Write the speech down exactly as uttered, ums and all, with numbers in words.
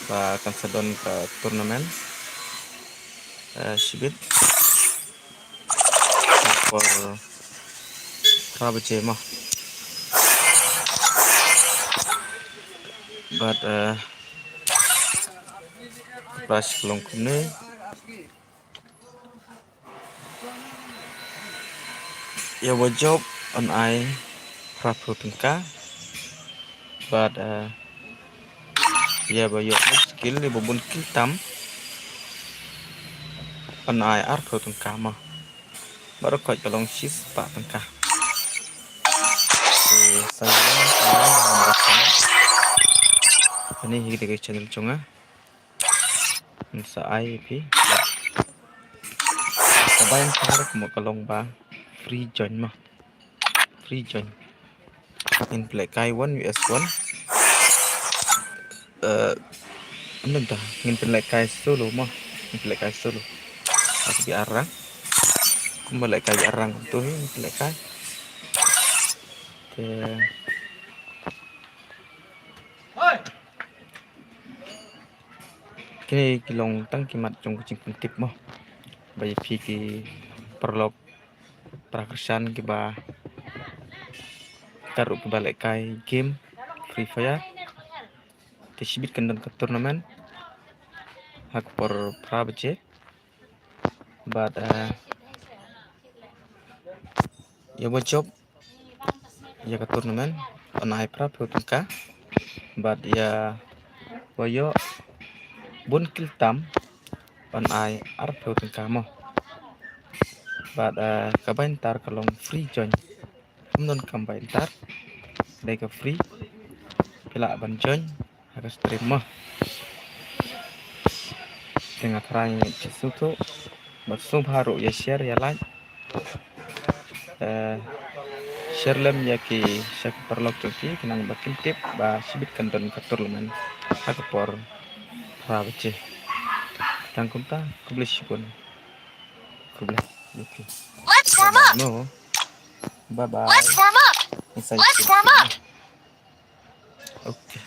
Ba kan sa don ka tournament, eh, shibit por phra baje mo. Bad, eh, prize ka long kumne. Ïa uba jop yn ai phra phew tyngka. Bad, eh, ïa uba ïoh skill, ïa uba bun kill tam, yn ai ar phew tyngka mo. Bad ruh ka long shispah tyngka. Te sa ïa, sa ïa, sa ïa. Kane hi ka dei ka channel jong nga. Ngan sa ai ïa phi. Kaba ïa ka rak mo ka long ba free join mo. Free join. Ngin pynlehkai one versus one. Eh, ym dei ta, ngin pynlehkai solo mo. Ngin pynlehkai solo. Ak bi arang. Kumba lehkai arang tu hi ngin pynlehkai. Te kine ki long tang ki mat jong ka jingpyntip mo. Ba ïa phi ki paralok para kyrshan kiba kat ruh kiba lehkai game Free Fire. Te shibit kan don ka tournament ha ka por phra baje. Bad, eh, ïa uba jop ïa ka tournament yn ai phra phew tyngka. Bad ïa uba ïoh bun kill tam yn ai ar phew tyngka mo. Bad, eh, kaba ïa tar ka long free join. Ym don kam ba ïa tar. Dei ka free. Phi lah ban join ha ka stream mo. Te nga trai ngi sngewthuh. Bad sngewbha ruh ïa share ïa like. Eh, share lem ïa ki sha ki paralok jong ki khnang ba kin tip ba shibit kan don ka tournament ha ka por phra baje. Tang kumta, khublei shibun. Khublei. Okay. Let's warm up. No. Bye bye. Let's warm up. Let's warm up. Okay.